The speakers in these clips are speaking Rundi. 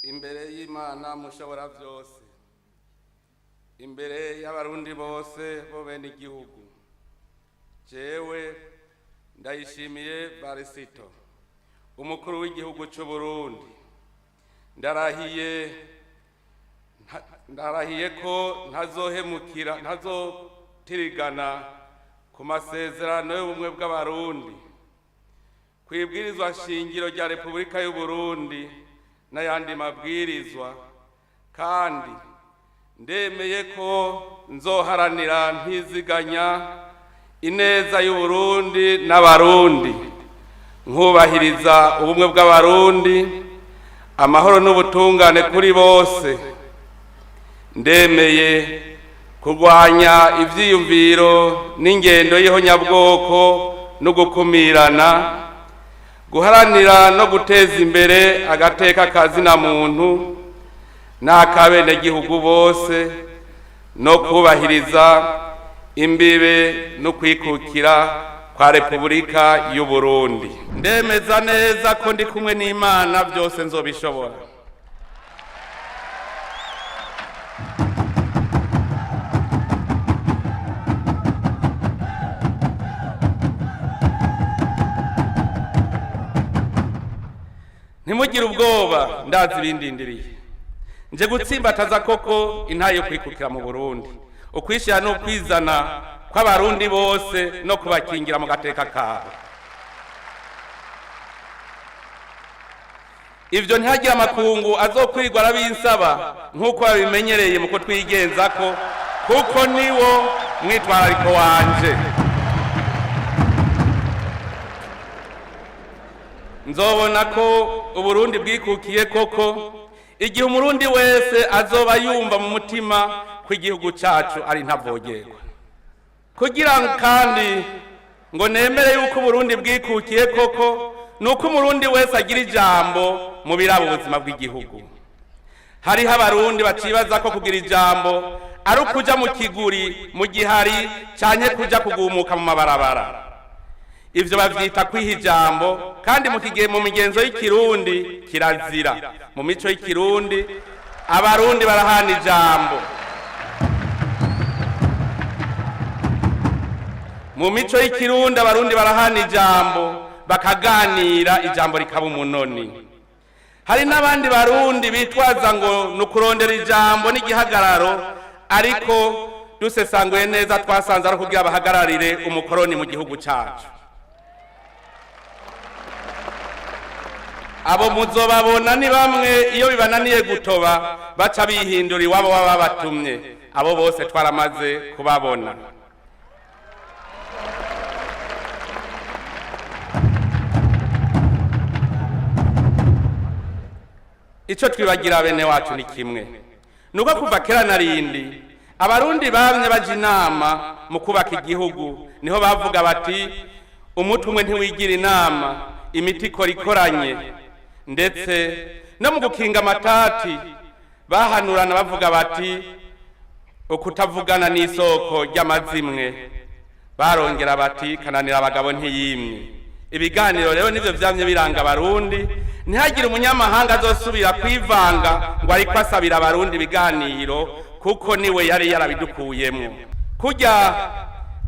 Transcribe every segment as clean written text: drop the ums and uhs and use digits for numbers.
Imbere y'Imana mushobora byose, imbere y'Abarundi bose bo bene igihugu, jewe Ndayishimiye Barisito, umukuru w'igihugu cy'u Burundi, ndarahiye, ndarahiye ko ntazohemukira, ntazotirigana ku masezerano y'ubumwe bw'Abarundi, ku ibwirizwa shingiro rya Repubulika y'u Burundi n'ayandi mabwirizwa, kandi ndemeye ko nzoharanira ntiziganya ineza y'u Burundi n'Abarundi, nkubahiriza ubumwe bw'Abarundi, amahoro n'ubutungane kuri bose. Ndemeye kurwanya ivyiyumviro n'ingendo y'ihonyabwoko no gukumirana, guharanira no guteza imbere agateka kazina muntu n'akabenegihugu bose, no kubahiriza imbibe no kwikukira kwa Repubulika y'u Burundi. Ndemeza neza ko ndi kumwe n'Imana, byose nzobishobora. Ntimugire ubwoba, ndazi ibindindiriye. Nje gutsimbataza koko intaye yo kwikukira mu Burundi, ukwishyira n'ukwizana kw'Abarundi bose no kubakingira mu gateka kabo. Ivyo ntihagire amakungu azokwirwa arabinsaba nk'uko babimenyereye mu kutwigenzako, kuko niwo mwitwarariko wanje. Nzobona ko Uburundi bwikukiye koko igihe Umurundi wese azoba yumva mu mutima ko igihugu cacu ari ntavogerwa. Kugira kandi ngo nemere yuko Uburundi bwikukiye koko, ni uko Umurundi wese agira ijambo mu biraba ubuzima bw'igihugu. Hariho Abarundi bacibaza ko kugira ijambo ari ukuja mu kiguri, mu gihari, canke kuja kugumuka mu mabarabara. Ivyo bavyita kwiha ijambo, kandi mu kigihe mu migenzo y'ikirundi kirazira. Mu mico y'ikirundi, Abarundi barahana ijambo. Mu mico y'ikirundi, Abarundi barahana ijambo, bakaganira, ijambo rikaba umunoni. Hari n'abandi Barundi bitwaza ngo ni ukurondera ijambo n'igihagararo, ariko dusesanguye neza twasanze ari ukugira bahagararire umukoroni mu gihugu cacu. Abo muzobabona ni bamwe iyo bibananiye gutoba baca bihindura iwabo baba babatumye. Abo bose twaramaze kubabona. Ico twibagira bene wacu ni kimwe, nuko kuva kera na rindi Abarundi bamye baja inama mu kubaka igihugu. Niho bavuga bati: "Umutwe umwe ntiwigira inama, imiti ikora ikoranye." Ndetse no mu gukinga amatati bahanurana bavuga bati: "Ukutavugana n'isoko ry'amazimwe." Barongera bati: "Kananira abagabo ntiyimye." Ibiganiro rero nivyo vyamye biranga Abarundi. Ntihagire umunyamahanga azosubira kwivanga ngo ariko asabira Abarundi ibiganiro, kuko niwe yari yarabidukuyemwo. Kurya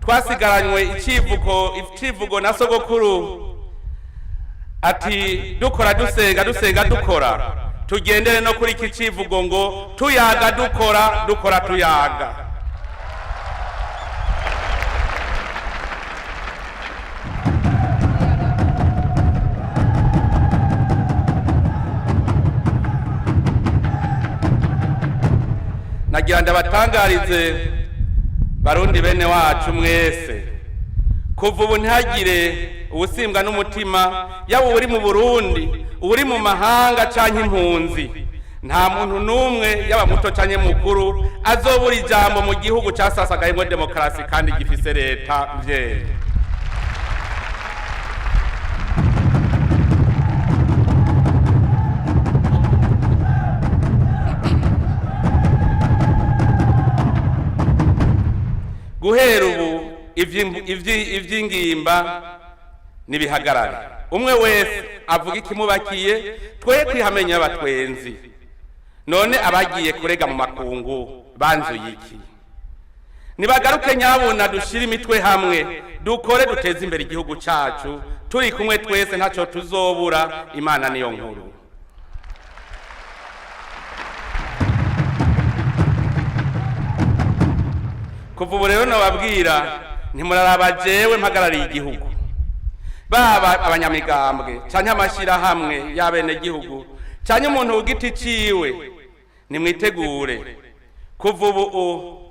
twasigaranywe icivugo, icivugo na sogokuru ati: "Dukora dusenga, dusenga dukora," tugendere no kuri iki civugo ngo: "Tuyaga dukora, dukora tuyaga." Nagira ndabatangarize, Barundi bene wacu mwese, kuva ubu ntihagire uwusimbwa n'umutima, yaba uri mu Burundi, uri mu mahanga canke impunzi. Nta muntu n'umwe, yaba muto canke mukuru, azobura ijambo mu gihugu casasagayemwo demokarasi kandi gifise leta mvyeyi. Guhera ubu ivy'ingimba nibihagarare, umwe wese avuga ikimubakiye, twe kwihamenya abatwenzi. None abagiye kurega mu makungu banzuye iki? Nibagaruke nyabuna, dushire imitwe hamwe, dukore, duteze imbere igihugu cacu. Turi kumwe twese ntaco tuzobura. Imana niyo nkuru. Kuva ubu rero nababwira, ntimuraraba jewe mpagarariye igihugu, baba abanyamigambwe canke amashirahamwe y'abenegihugu canke umuntu ku giti ciwe. Nimwitegure, kuva ubu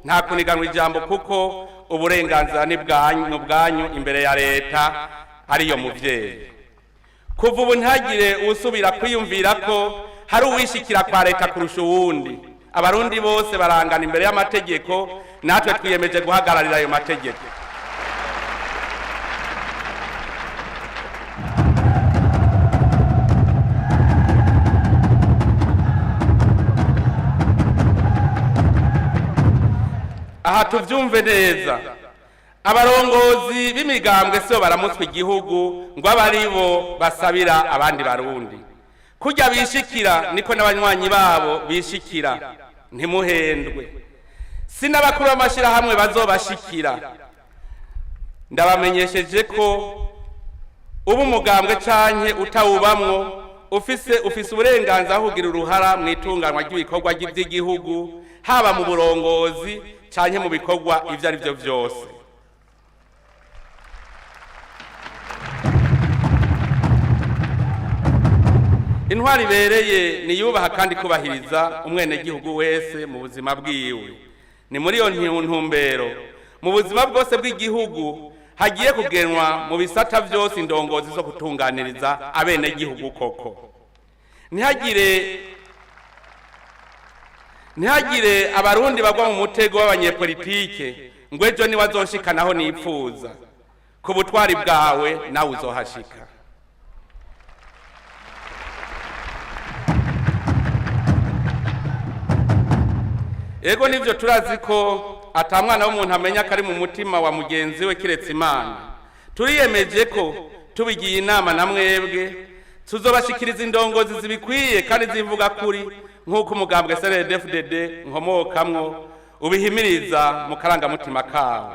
nta kuniganwa ijambo, kuko uburenganzira ni bwanyu imbere ya leta ariyo muvyeyi. Kuva ubu ntihagire usubira kwiyumvira ko hari uwishikira kwa leta kurusha uwundi. Abarundi bose barangana imbere y'amategeko, natwe twiyemeje guhagararira ayo mategeko. Aha tuvyumve neza, abarongozi b'imigambwe sibo baramutswa igihugu ngo abe ari bo basabira abandi Barundi. Kurya bishikira niko n'abanywanyi babo bishikira, ntimuhendwe. Si n'abakuru b'amashirahamwe bazobashikira. Ndabamenyesheje ko uba umugambwe canke utawubamwo, ufise uburenganzira bwo kugira uruhara mu itunganywa ry'ibikorwa by'igihugu, haba mu burongozi canke mu bikorwa ivyo ari vyo vyose. Intwari ibereye niyubaha kandi kubahiriza umwenegihugu wese mu buzima bwiwe. Ni muri iyo ntumbero mu buzima bwose bw'igihugu hagiye kugenwa mu bisata vyose indongozi zo gutunganiriza abenegihugu koko. Ntihagire Abarundi bagwa mu mutego w'abanyepolitike ngo ejo niwe azoshikanaho nipfuza. Ku butwari bwawe nawe uzohashika. Ego nivyo, turazi ko ata mwana w'umuntu amenya ko ari mu mutima wa mugenzi we kiretse Imana. Turiyemeje ko tubigiye inama na mwebwe, tuzobashikiriza indongozi zibikwiye kandi zivuga kuri, nk'uko umugambwe CNDD-FDD nkomokamwo ubihimiriza mu karangamutima kawo.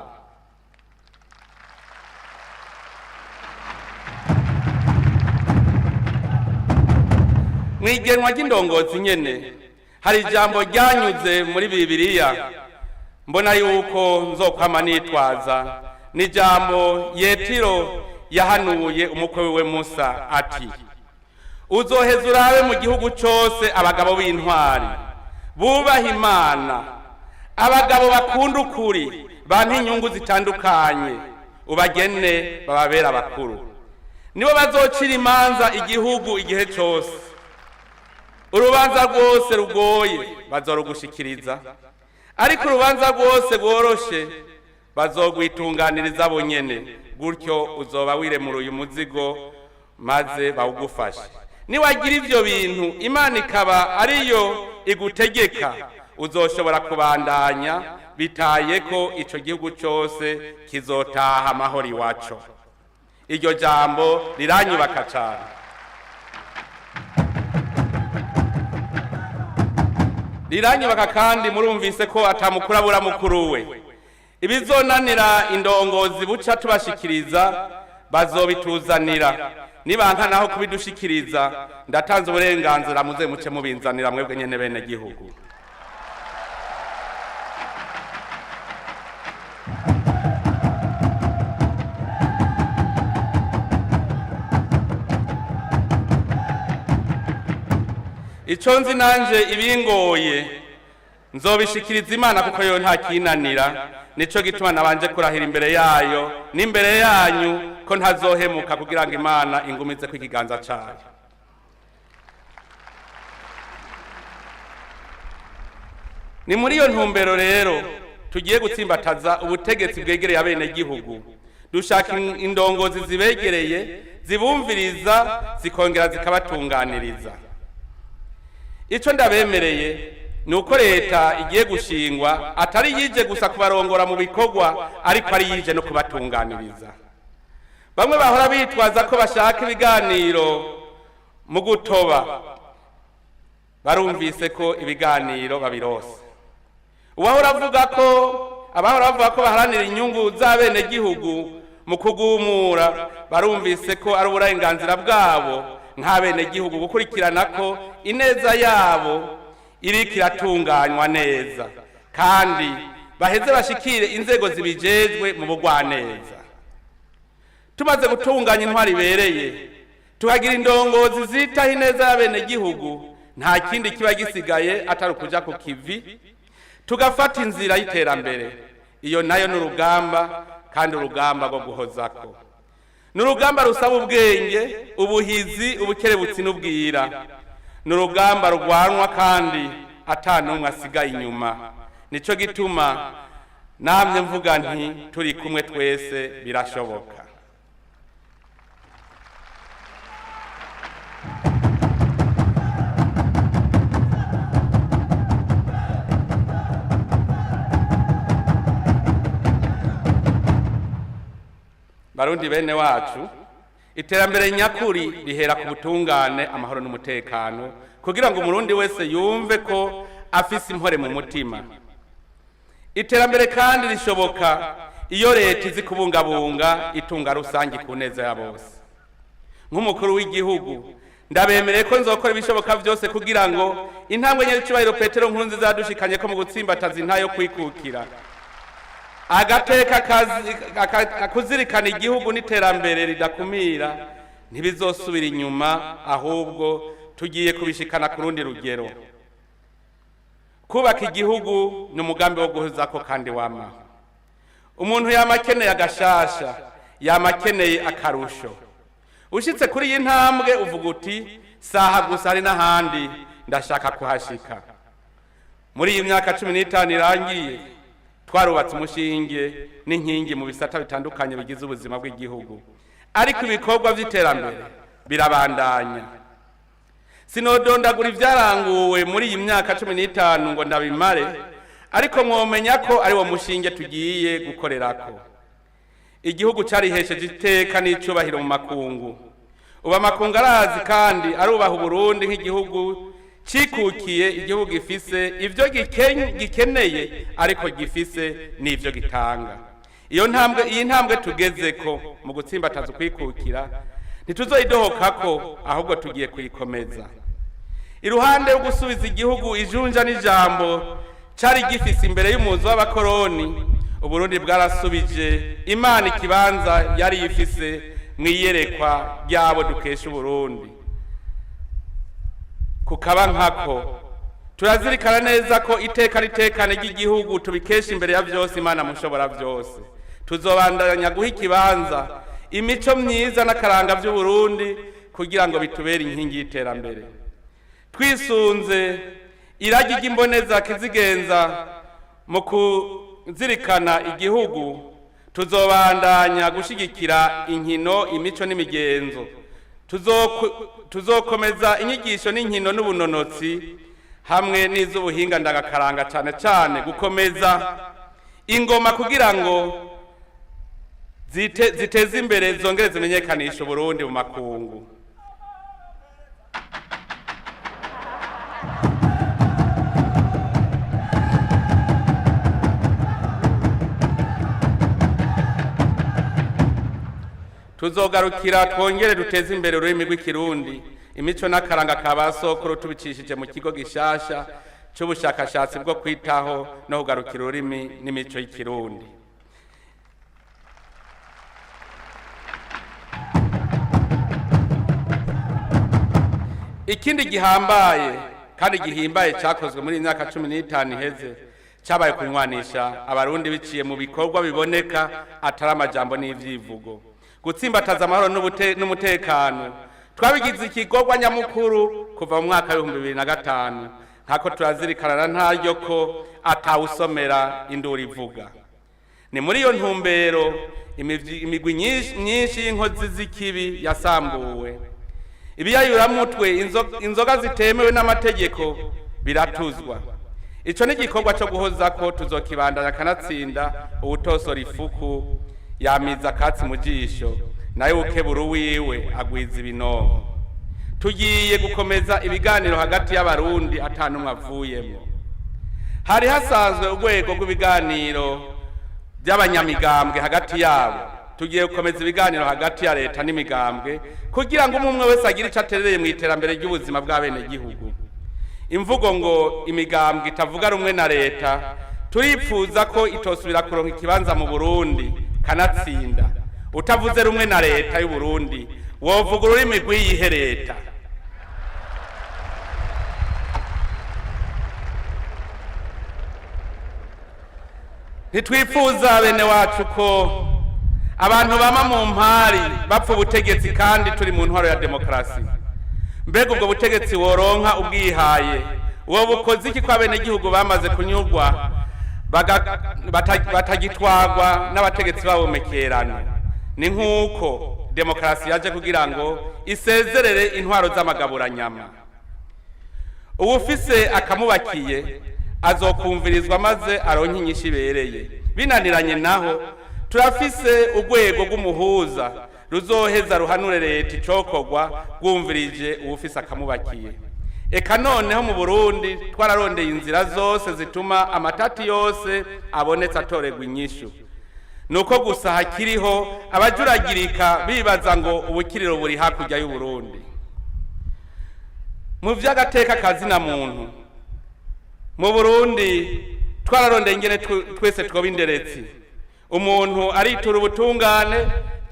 Mu igenwa ry'indongozi nyene hari ijambo ryanyuze muri Bibiliya mbona yuko nzokwama nitwaza. Ni ijambo Yetiro yahanuye umukwe wiwe Musa, ati: "Uzoheza urabe mu gihugu cose abagabo b'intwari bubaha Imana, abagabo bakunda ukuri, banka inyungu zitandukanye, ubagene bababera abakuru. Nibo bazocira imanza igihugu igihe cose. Urubanza rwose rugoye bazorugushikiriza, ariko urubanza rwose rworoshe bazogwitunganiriza bonyene. Gutyo uzoba wiremuruye umuzigo maze bawugufashe. Niwagira ivyo bintu, Imana ikaba ariyo igutegeka, uzoshobora kubandanya bitaye ko ico gihugu cose kizotaha amahoro iwaco." Iryo jambo riranyubaka cane, riranyubaka. Kandi murumvise ko atamukuru abura mukuru we. Ibizonanira indongozi buca tubashikiriza, bazobituzanira. Nibanka naho kubidushikiriza, ndatanze uburenganzira, muze muce mubinzanira mwebwe nyene bene gihugu. Ico nzi nanje, ibingoye nzobishikiriza Imana, kuko yo nta kinanira. Nico gituma nabanje kurahira imbere yayo n'imbere yanyu ko ntazohemuka kugira ngo Imana ingumize ku ikiganza cayo. Ni muri iyo ntumbero rero tugiye gutsimbataza ubutegetsi bwegereye abenegihugu. Dushaka indongozi zibegereye, zibumviriza, zikongera zikabatunganiriza. Ico ndabemereye ni uko leta igiye gushingwa atari yije gusa kubarongora mu bikorwa, ariko ari yije no kubatunganiriza. Bamwe bahora bitwaza ko bashaka ibiganiro mu gutoba. Barumvise ko ibiganiro babirose. Uwahora avuga ko abahora bavuga ko baharanira inyungu z'abenegihugu mu kugumura, barumvise ko ari uburenganzira bwabo nk'abenegihugu gukurikirana ko ineza yabo iriko iratunganywa neza, kandi baheze bashikire inzego zibijejwe mu bugwaneza. Tumaze gutunganya intwari ibereye, tukagira indongozi zitaho ineza y'abenegihugu, nta kindi kiba gisigaye atari ukuja ku kivi, tugafata inzira y'iterambere. Iyo nayo ni urugamba, kandi urugamba rwo guhozako. Ni urugamba rusaba ubwenge, ubuhizi, ubukerebutsi n'ubwira. Ni urugamba rurwanwa kandi ata n'umwe asigaye inyuma. Nico gituma namye mvuga nti turi kumwe twese birashoboka. Barundi bene wacu, iterambere nyakuri rihera ku butungane, amahoro n'umutekano, kugira ngo umurundi wese yumve ko afise impore mu mutima. Iterambere kandi rishoboka iyo leta izi kubungabunga itunga rusange ku neza ya bose. Nk'umukuru w'igihugu, ndabemereye ko nzokora ibishoboka byose kugira ngo intambwe nyaricubahiro Petero Nkurunziza yadushikanye ko mu gutsimbataza intayo kwikukira, agateka kuzirikana igihugu n'iterambere ridakumira ntibizosubira inyuma, ahubwo tugiye kubishikana ku rundi rugero. Kubaka igihugu ni umugambi wo guhozako kandi wama. Umuntu yama akeneye agashasha, yama akeneye akarusho. Ushitse kuri iyi ntambwe uvuga uti saha gusa, hari n'ahandi ndashaka kuhashika. Muri iyi myaka 15 irangiye, twarubatse umushinge n'inkingi mu bisata bitandukanye bigize ubuzima bw'igihugu, ariko ibikorwa by'iterambere birabandanya. Sinodondagura ibyaranguwe muri iyi myaka 15 ngo ndabimare, ariko mwomenya ko ari wo mushinge tugiye gukorerako. Igihugu carihesheje iteka n'icubahiro mu makungu. Ubu amakungu arazi kandi arubaha Uburundi nk'igihugu cikukiye, igihugu gifise ivyo gikeneye ariko gifise n'ivyo gitanga. Iyo ntambwe, iyi ntambwe tugezeko mu gutsimbataza ukwikukira, ntituzoyidohokako, ahubwo tugiye kuyikomeza. Iruhande yo gusubiza igihugu ijunja n'ijambo cari gifise imbere y'umuzo w'abakoroni, Uburundi bwarasubije Imana ikibanza yari ifise mw'iyerekwa ryabo dukesha Uburundi. Kukaba nkako, turazirikana neza ko iteka ritekane ry'igihugu tubikesha imbere ya vyose Imana mushobora vyose. Tuzobandanya guha ikibanza imico myiza n'akaranga vy'Uburundi kugira ngo bitubere inkingi y'iterambere. Twisunze iragi ry'imboneza kizigenza mu kuzirikana igihugu, tuzobandanya gushigikira inkino, imico n'imigenzo. Tuzokomeza inyigisho n'inkino n'ubunonotsi hamwe n'iz'ubuhinga ndagakaranga, cane cane gukomeza ingoma kugira ngo ziteze imbere zongere zimenyekanishe Uburundi mu makungu. Tuzogarukira twongere duteze imbere ururimi rw'ikirundi, imico n'akaranga ka ba sokuru, tubicishije mu kigo gishasha c'ubushakashatsi bwo kwitaho no kugarukira ururimi n'imico y'ikirundi. Ikindi gihambaye kandi gihimbaye cyakozwe muri iyi myaka 15 iheze cyabaye kunywanisha abarundi biciye mu bikorwa biboneka, atari amajambo n'ivyivugo. Gutsimbataza amahoro n'umutekano twabigize ikikorwa nyamukuru kuva mu mwaka w'2005, nkako turazirikana na ntaryo ko atawusomera induru ivuga. Ni muri iyo ntumbero imigwi myinshi y'inkozi z'ikibi yasambuwe, ibiyayuramutwe, inzoga zitemewe n'amategeko biratuzwa. Ico ni igikorwa co guhoza ko tuzokibandanya, kanatsinda uwutosora ifuku yamiza akatsi mu jisho, nayo ukebura uwiwe agwiza ibinogo. Tugiye gukomeza ibiganiro hagati y'Abarundi atanumwe avuyemo. Hari hasanzwe urwego rw'ibiganiro by'abanyamigambwe hagati yabo. Tugiye gukomeza ibiganiro hagati ya leta n'imigambwe kugira ngo umwe wese agire icyo aterereye mu iterambere ry'ubuzima bw'abenegihugu. Imvugo ngo imigambwe itavuga rumwe na leta, turipfuza ko itosubira kuronka ikibanza mu Burundi. Kanatsinda utavuze rumwe na leta y'u Burundi wovuga ururimi rw'iyihe leta? Ntitwifuza, bene wacu, ko abantu bama mu mpari bapfa ubutegetsi kandi turi mu ntwaro ya demokarasi. Mbega ubwo butegetsi woronka ubwihaye wowe bukoze iki, ko abenegihugu bamaze kunyurwa batagitwarwa n'abategetsi babo mekerano? Ni nk'uko demokarasi yaje kugira ngo isezerere intwaro z'amagaburanyama. Uwufise akamubakiye azokumvirizwa maze aronke inyishu ibereye. Binaniranye naho, turafise urwego rw'umuhuza ruzoheza ruhanure leta icokorwa rwumvirije uwufise akamubakiye. Eka noneho mu Burundi twararondeye inzira zose zituma amatati yose abonetse atorerwa inyishu. Nuko gusa hakiriho abajuragirika bibaza ngo ubukiriro buri hakurya y'Uburundi. Mu vy'agateka kazina muntu mu Burundi, twararondeye ingene twese twoba inderetsi. Umuntu aritura ubutungane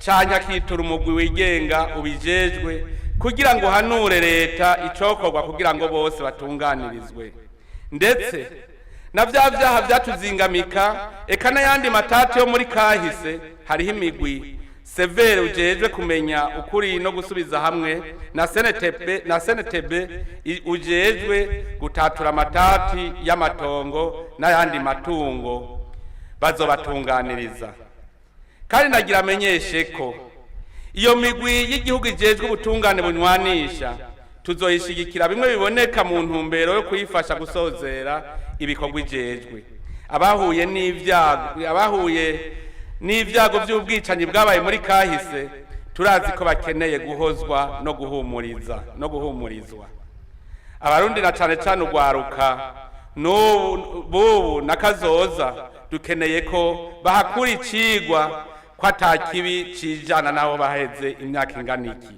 canke akitura umugwi wigenga ubijejwe kugira ngo uhanure leta icokorwa kugira ngo bose batunganirizwe. Ndetse na vya vyaha vyatuzingamika, eka n'ayandi matati yo muri kahise, hariho imigwi severe ujejwe kumenya ukuri no gusubiza hamwe na senetebe na senetebe ujejwe gutatura amatati y'amatongo n'ayandi matungo, bazobatunganiriza. Kandi nagira amenyeshe ko iyo migwi y'igihugu ijejwe ubutungane bunywanisha tuzoyishigikira bimwe biboneka mu ntumbero yo kuyifasha gusozera ibikorwa ijejwe. Abahuye n'ibyago by'ubwicanyi bwabaye muri kahise, turazi ko bakeneye guhozwa no guhumuriza no guhumurizwa. Abarundi na cane cane urwaruka n'ubu bubu na kazoza, dukeneye ko bahakura icigwa ko ata kibi cijana n'aho baheze imyaka ingana iki.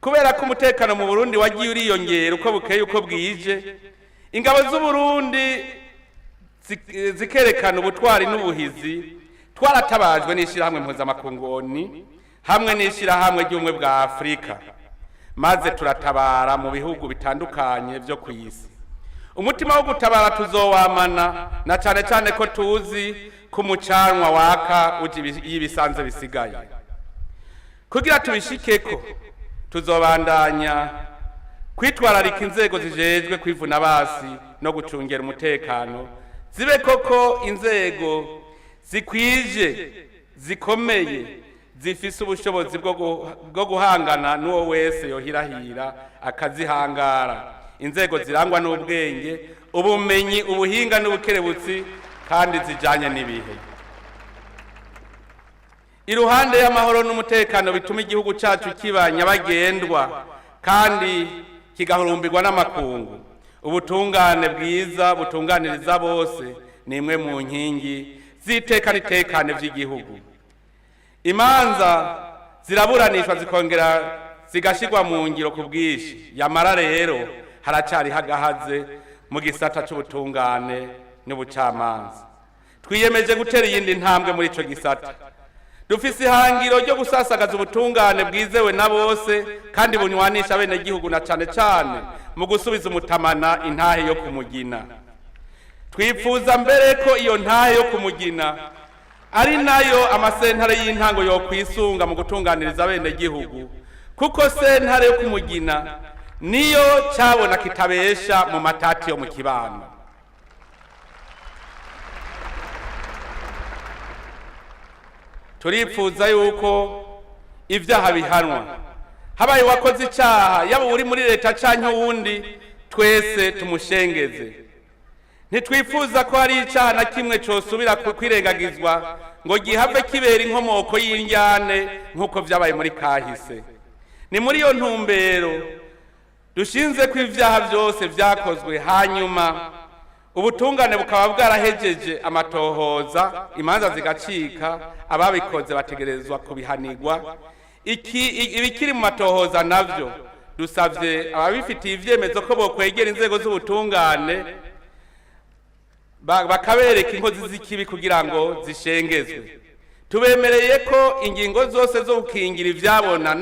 Kubera ko umutekano mu Burundi wagiye uriyongera uko bukeye uko bwije, ingabo z'Uburundi zikerekana ubutwari n'ubuhizi, twaratabajwe n'ishyirahamwe mpuzamakungu ONU hamwe n'ishyirahamwe ry'Ubumwe bwa Afurika, maze turatabara mu bihugu bitandukanye byo ku isi. Umutima wo gutabara tuzowamana, na cane cane ko tuzi ko umucanwa waka uja iyo ibisanze bisigaye. Kugira tubishikeko, tuzobandanya kwitwararika inzego zijejwe kwivuna basi no gucungera umutekano, zibe koko inzego zikwije, zikomeye, zifise ubushobozi bwo guhangana n'uwo wese yohirahira akazihangara, inzego zirangwa n'ubwenge, ubumenyi, ubuhinga n'ubukerebutsi kandi zijanye n'ibihe. Iruhande y'amahoro n'umutekano bituma igihugu cyacu kiba nyabagendwa kandi kigahurumbirwa n'amakungu, ubutungane bwiza butunganiriza bose ni imwe mu nkingi z'iteka n'itekane vy'igihugu. Imanza ziraburanishwa zikongera zigashyirwa mu ngiro ku bwinshi. Yamara rero haracariho agahaze mu gisata c'ubutungane n'ubucamanza. Twiyemeje gutera iyindi ntambwe muri ico gisata. Dufise ihangiro ryo gusasagaza ubutungane bwizewe na bose kandi bunywanisha abenegihugu, na cane cane mu gusubiza umutamana intahe yo kumugina. Twipfuza mbere ko iyo ntahe yo kumugina ari nayo amasentare y'intango yo kwisunga mu gutunganiriza abenegihugu, kuko sentare yo kumugina niyo cabona kitabesha mu matati yo mu kibano. Turipfuza yuko ibyaha bihanwa. Habaye uwakoze icyaha, yaba uri muri leta canke uwundi, twese tumushengeze. Ntitwifuza ko hari icyaha na kimwe cosubira kwirengagizwa ngo gihave kibera inkomoko y'indyane nk'uko vyabaye muri kahise. Ni muri iyo ntumbero Dushinze ko ibyaha byose byakozwe, hanyuma ubutungane bukaba bwarahejeje amatohoza, imanza zigacika, ababikoze bategerezwa kubihanirwa. Ibikiri mu matohoza navyo, dusabye ababifitiye ivyemezo ko bokwegera inzego z'ubutungane, bakabereka inkozi z'ikibi kugira ngo zishengezwe. Tubemereye ko ingingo zose zo gukingira ivyabona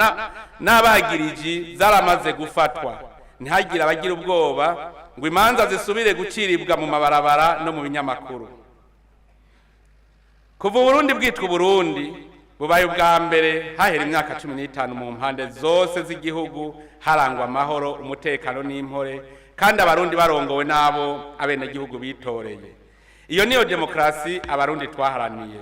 n'abagiriji zaramaze gufatwa. Ntihagire abagira ubwoba ngo imanza zisubire guciribwa mu mabarabara no mu binyamakuru. Kuva Uburundi bwitwa Uburundi, bubaye ubwa mbere hahera imyaka 15 mu mpande zose z'igihugu harangwa amahoro, umutekano n'impore, kandi Abarundi barongowe n'abo abenegihugu bitoreye. Iyo niyo demokarasi Abarundi twaharaniye.